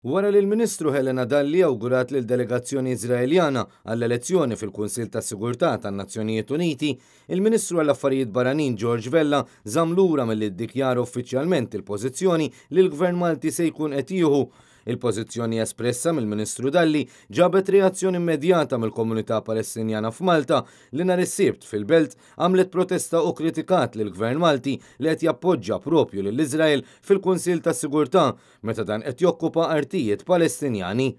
Wara li l-Ministru Helena Dalli awgurat lil delegazzjoni Iżraeljana għall-elezzjoni fil-Kunsill tas-Sigurtà tan-Nazzjonijiet Uniti, il-Ministru għall-Affarijiet Barranin George Vella żamm lura milli ddikjara uffiċjalment il-pożizzjoni li l-Gvern Malti se jkun qed jieħu. Il-pożizzjoni espressa mill-Ministru Dalli ġabet reazzjoni immedjata mill-komunità Palestinjana f'Malta li nhar is-Sibt fil-Belt għamlet protesta u kritikat lill-Gvern Malti li qed jappoġġa propju lil Iżrael fil-Kunsill tas-Sigurtà meta dan qed jokkupa artijiet Palestinjani.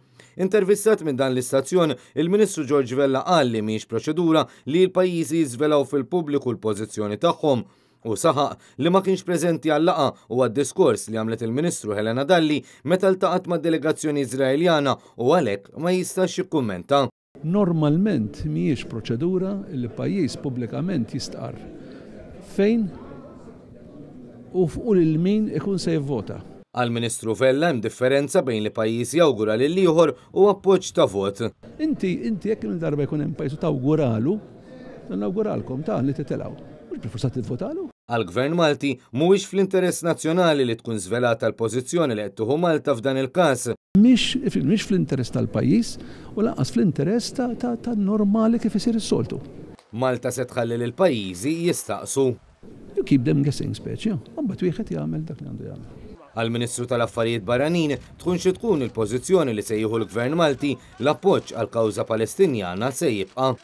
Intervistat minn dan l-istazzjon, il-Ministru George Vella qal li mhijiex proċedura li l-pajjiżi jiżvelaw fil-pubbliku l-pożizzjoni tagħhom u saħaq li ma kienx preżenti għal-laqgħa u għad-diskors li għamlet il-Ministru Helena Dalli meta ltaqgħet mad-delegazzjoni Iżraeljana u għalhekk ma jistax jikkummenta. Normalment mhijiex proċedura li pajjiż pubblikament jistqarr fejn u u lil min ikun se jivvota. Għall-Ministru Vella hemm differenza bejn li pajjiż jawgura lil ieħor u appoġġ ta' vot. Inti, inti jekk il-darba jkun hemm pajjiż u tawguralu, nawguralkom ta' li titilgħu. Mhux bilfors tivvotalu. Għall-Gvern Malti mhuwiex fl-interess nazzjonali li tkun żvelata l-pożizzjoni li qed tieħu Malta f'dan il-każ. Mhix mhix fl-interess tal-pajjiż u lanqas fl-interess ta' ta' normali kif isir is-soltu. Malta se tħalli lil pajjiżi jistaqsu. You keep them guessing speċi, u mbagħad wieħed jagħmel dak li għandu jagħmel. Għall-Ministru tal-Affarijiet Barranin tkun xi tkun il-pożizzjoni li se jieħu l-Gvern Malti, l-appoġġ għall-kawża Palestinjana se jibqa'.